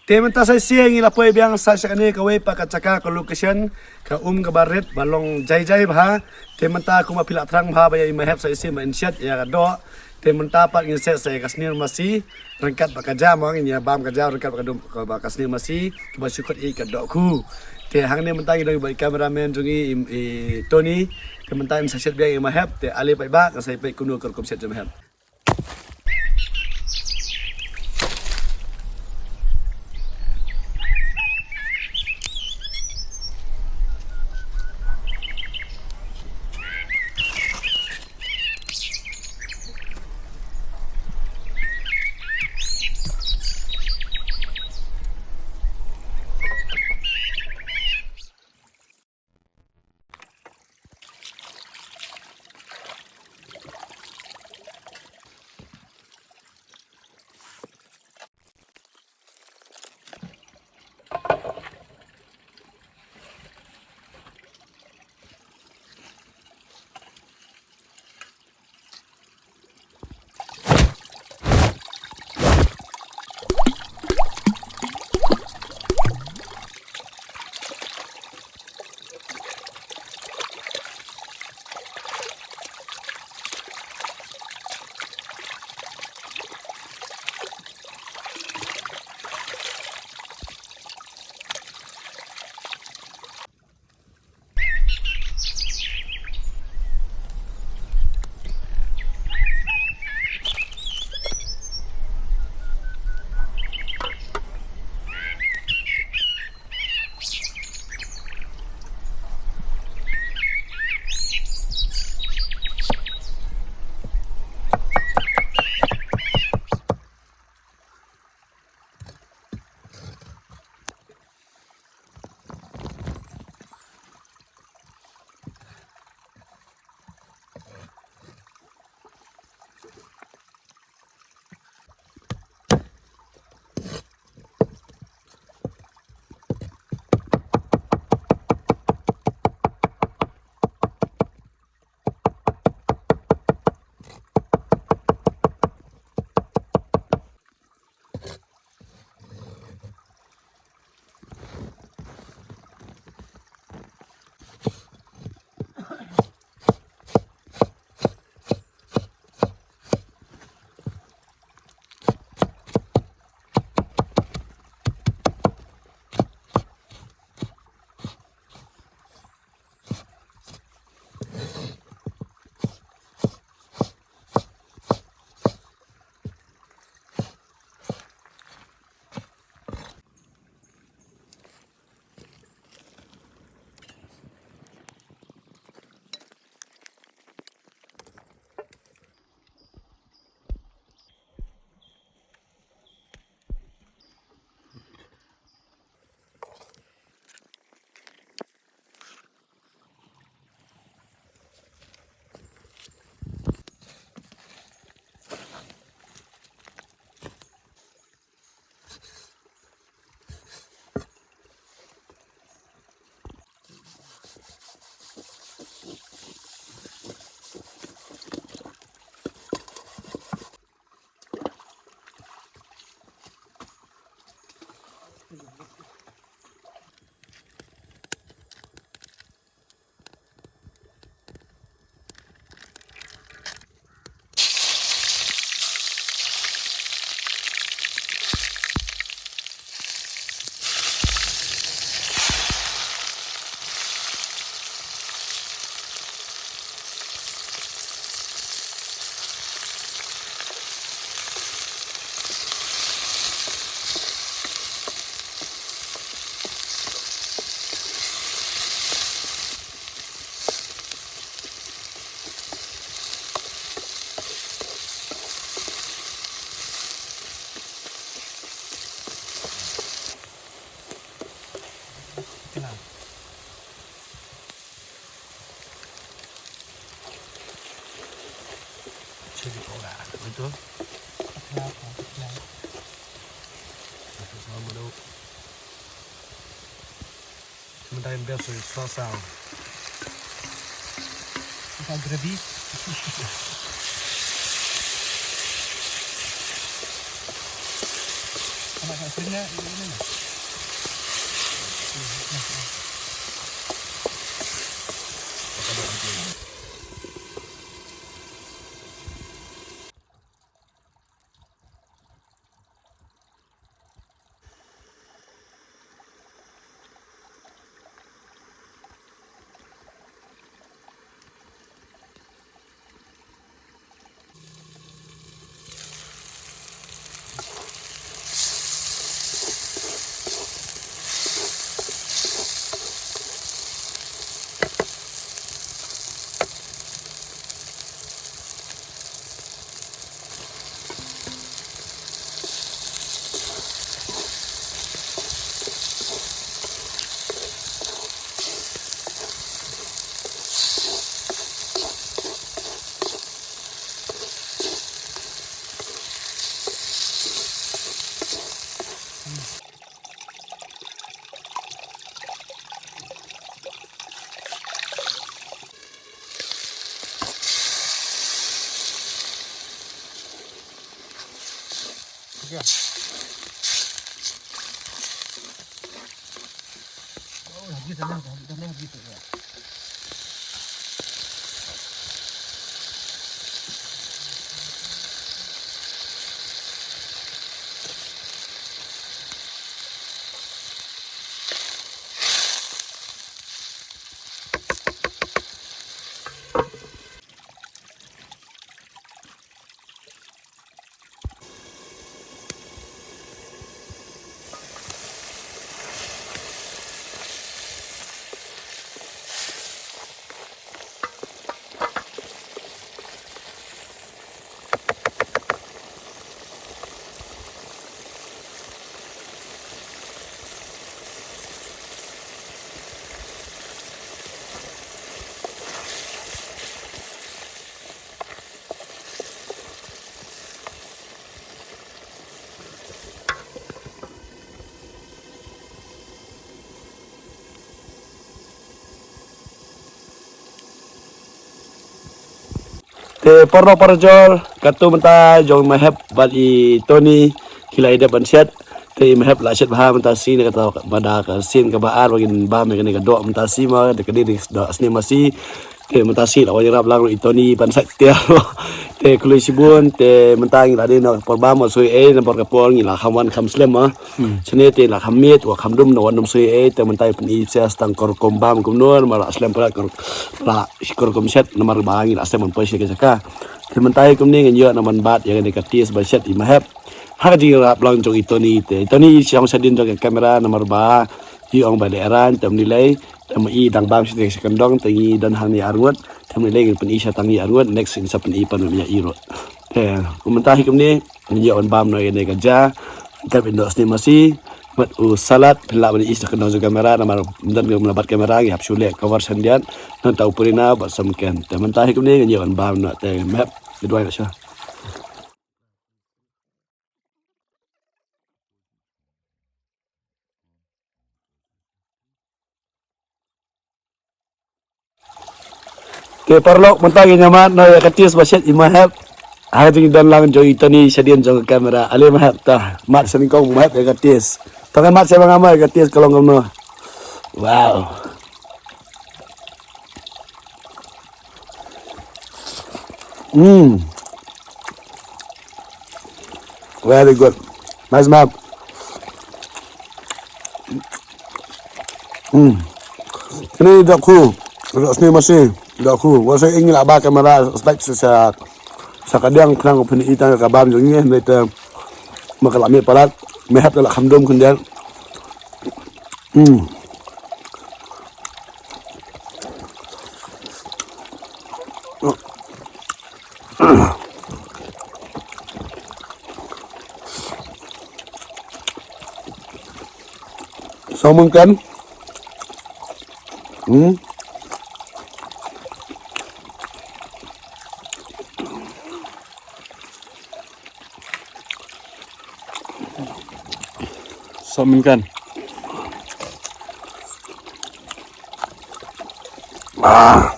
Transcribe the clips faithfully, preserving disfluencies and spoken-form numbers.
Te mynta sa shisien ngi la poi biang sa sha kane kawei pat ka jaka ka location ka um kaba rit ba long jai jai bha. Te mynta kumba phi la thrang bha ba ïa i Mahep sa shisien ba in shet ïa ka doh. Te mynta pat ngin shet sa ïa ka snier masi ryngkat bad ka ja, mo, ngin ïa bam ka ja ryngkat bad ka dum, bad ka snier masi kaba shu khot ïa ka dohkhu. Te hangne mynta ngi don bad i cameraman jong ngi, i, i Tony. Te mynta ngin sa shet biang ïa i Mahep, te ale paidbah ngin sa ïa peit kumno ka rukom shet jong i Mahep. Chili powder, betul? Betul, betul. Mynta ngin beh soy sauce. Kita gravy. Te paralok parajor, katto mynta jong i Mahep bad i Tony ki la ïadep ban shet. Te i Mahep la shet bha mynta shi, na kata ba da ka sien kaba ar ba ngin bam ïa kane ka doh mynta shi ma, da kane ka doh snem masi. Te mynta shi la wan ïarap lang ruh i Tony ban sait tiar. Te khublei shibun, te mynta ngi la dei na ka por bam, sngewsih ei na por ka por ngi la kham wan kham slem ma. Shane te la kham miet, wa kham dum, na wan dum sngewsih ei, te mynta i pyni sha tang ka rukom bam kumno, namar la slem palat ka ruk-, la ka rukom shet, namar ba ngi la slem ban poi sha ka jaka. Te mynta i kumne ngin ïoh na man bat ïa kane ka tis ba shet i Mahep. Ha ka jingïarap lang jong i Tony te. I Tony i shong shadien jong ka camera namar ba i ong ba dei Iran, te ym lei, te ma i dang bam sha ka kyndong, te ngi don hangne arngut, te ym lei ngin pyni sha tang i arngut, next ngin sa pyni pan ïa i ruh. Te mynta hi kumne, ngin ïa wan bam noh ïa kane ka ja, tep ïa u snem masi, bad u salad, phin lah ban i sha kyndong jong ka camera, namar ym don ka mla bat camera, ngi hap shu leh cover shadien, nangta u purina, bad sa mken. Te mynta hi kumne, ngin ïa wan bam noh, te Mahep, ka duwai noh sha. Te paralok mynta ngin ïa mad noh ïa ka tis ba shet i Mahep. Ha ka jingdon lang jong i Tony shadien jong ka camera. Ale Mahep ta. Mad sha nyngkong Mahep ïa ka tis. To ngan mad sha ba nga ma ïa ka tis ka long kumno. Wow. Mm. Very good. Nice map. Hmm. Kane da khu. Da sni masi. Da khu. Wa sa ing la ba kamera slide sa sa, sa ka diang khnang phin i tang ka bam jong ngi, ne te ma ka la mi palat. Me hap la kham dum khun diang. Hmm. Salmon kan. Hmm. Salmon kan. Ah.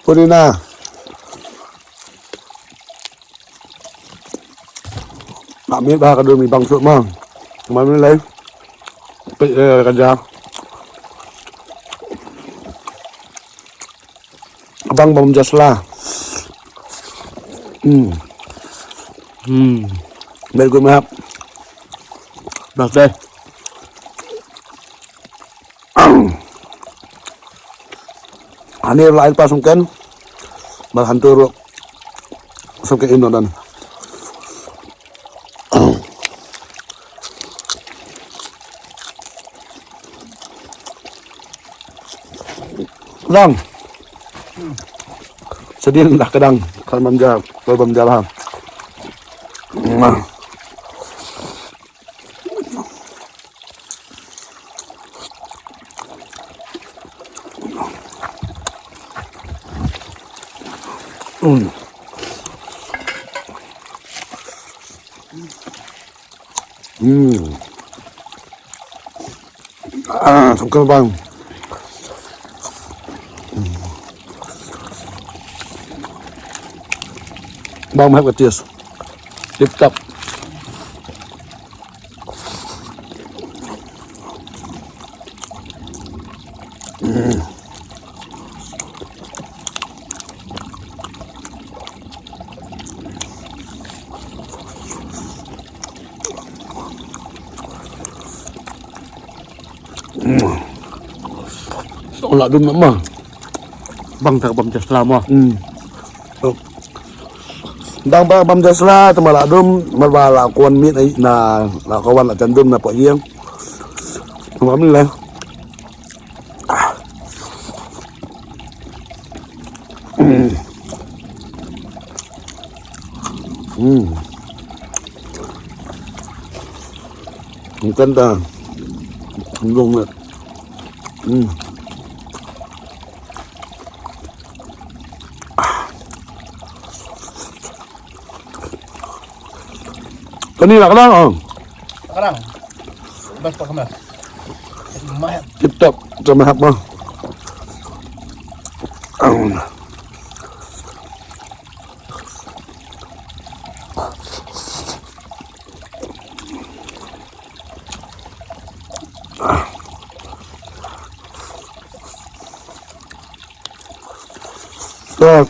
Purina. Ba mi ba ka dum i bang suk ma. Ma mi lai. Pe eh ka ja. Bang bam jasla. Hmm. Hmm. Very good, Mahap. Best day. Ani la ai pa sungken. Mal hantu ru. Sungken ino dan. Dang. Sedin dah kedang. Kan manja, bam jalan. Hmm. Hmm. Ah, sungkem bang. Bang mah ka tis. Tip top. Hmm. Song la dum ma. Bang tak bam jas lama. Hmm. Dang ba bam jas la, tama la dum, mar ba la kuan mit na, na, la kuan la chandum na po yeng. Tama min la. Hmm. Hmm. Kan ta. Nung na. Hmm. Kani la kadang, oh. Kadang. Bas pa kamera. Mahap. Tip top, sa mahap mo. Te,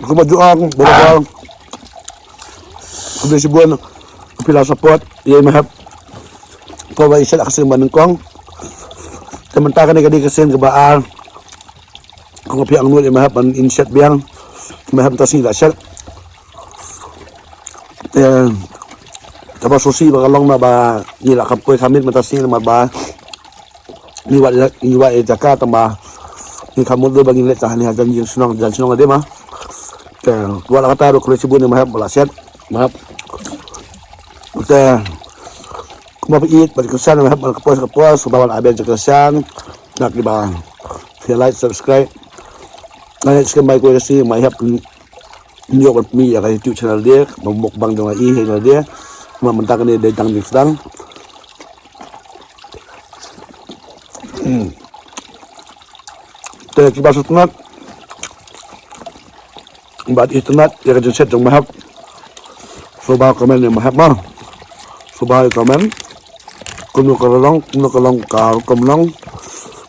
kumba ju ong, bor bor. Kumba shibun, phi la support ïa i Mahap. Kumba i shet ka sien ba nyngkong. Te mynta kane ka dei ka sien kaba ar. Kumba phi angnud ïa i Mahap ban in shet biang. I Mahap mynta sngi la shet. Te, kaba sngewsih ba ka long na ba ngi la kham poi kham miet mynta sngi namar ba ngi wad, ngi wad ïa jaka tang ba ngi kham mutdur ba ngin leit tang hangne ha jan jingshnong, jan shnong ade ma. Te, wat la kata ruh khublei shibun ïa i Mahap ba la shet, Mahap. Te, kumba phi ïeit bad kyrshan ïa i Mahap ban ka poi ka poi, sngewbha ban ai beiñ kyrshan. Na kiba phi like, subscribe. Nga ngeit skhem ba i Mahap Ïoh ban pynmih ïa ka YouTube channel de, ba mukbang jong i hi na de. Namar mynta kane dei tang jingsdang. Hmm. Te kiba sngewtynnat bad itynnat ïa ka jingshet jong Mahap, sngewbha comment ïa Mahap ma. Sngewbha comment. Kumno ka long, kumno ka long ka rukom long.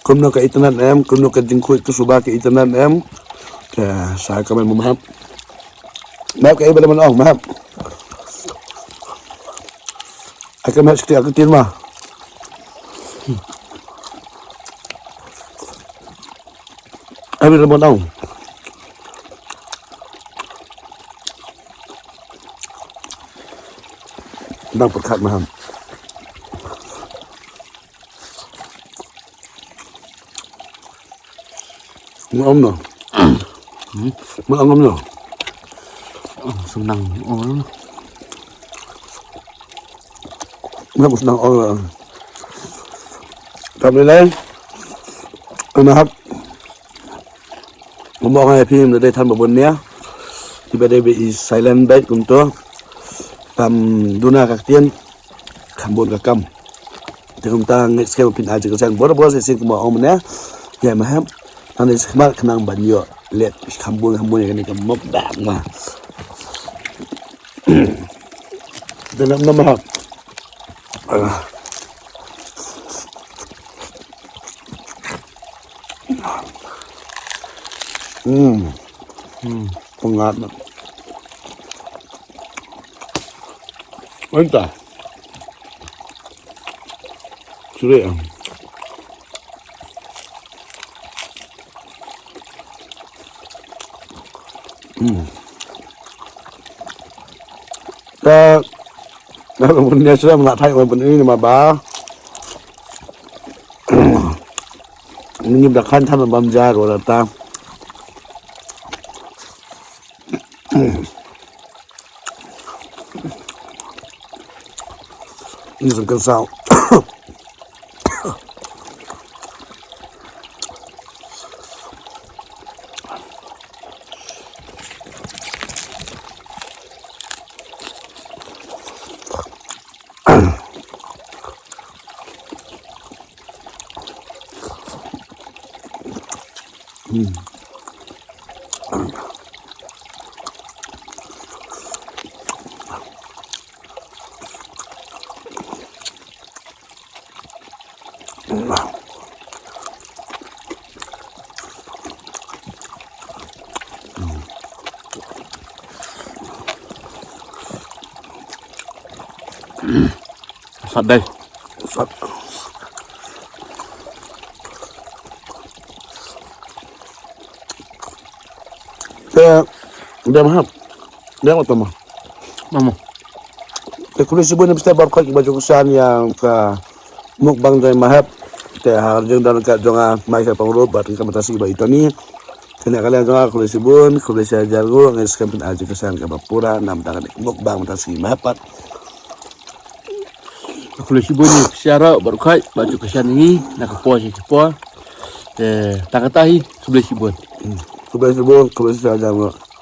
Kumno ka itynnat em, kumno ka jingkhuid ka sngewbha ka itynnat em. Te sa comment ma Mahap. Mahap, kaei ba leh ban ong, Mahap? Ai ka Mahap, sngewthuh ka ktien ma. Ai ba leh ban ong. Dang pyrkhat, Mahap. Ong no. Hmm? Ma ong no. Oh, senang. Oh. Ngam senang ong. Tam ni lai. Mahap. Ngam ong ai phi, ym dei than ba bun nia. Kiba dei ba i silent bad kumto. Pam duna ka ktien, kham bun ka kam. Te kumta ngeit skhem phin ai jingkyrshan bor bor shisien kumba ong mynne. Ïa ma hep. Nang ne skhmat khnang ban ïoh let kham bun kham bun ïa kane ka mukbang ma. Te nam nam ma hep. Hmm. Hmm. Pyngat. Mantap. Sulit ah. Hmm. Ka, ka bun ne sudah mengak thai wan bun ini ma ba. Ini dah kan sama bam jar wala ta. Ini sengkang sau. Sat dei. Sat. Te, dia mahap. Dia utama. Mama. Te khublei shibun ïa phi baroh kiba ju kyrshan ïa ka mukbang jong i Mahep. Te ha jingdon ka jong nga Michael Pyngrope bad ka Matasi ba itoni. Kane ka liang jong nga khublei shibun, khublei shihajar nguh, ngi skhem phin ai jingkyrshan kaba pura na bynta kane ka mukbang Matasi Mahep pat. Khublei shibun ïa phi baroh ba ju kyrshan ïa ngi na ka por sha ka por. Te tang kata hi khublei shibun. Khublei shibun, khublei shihajar nguh.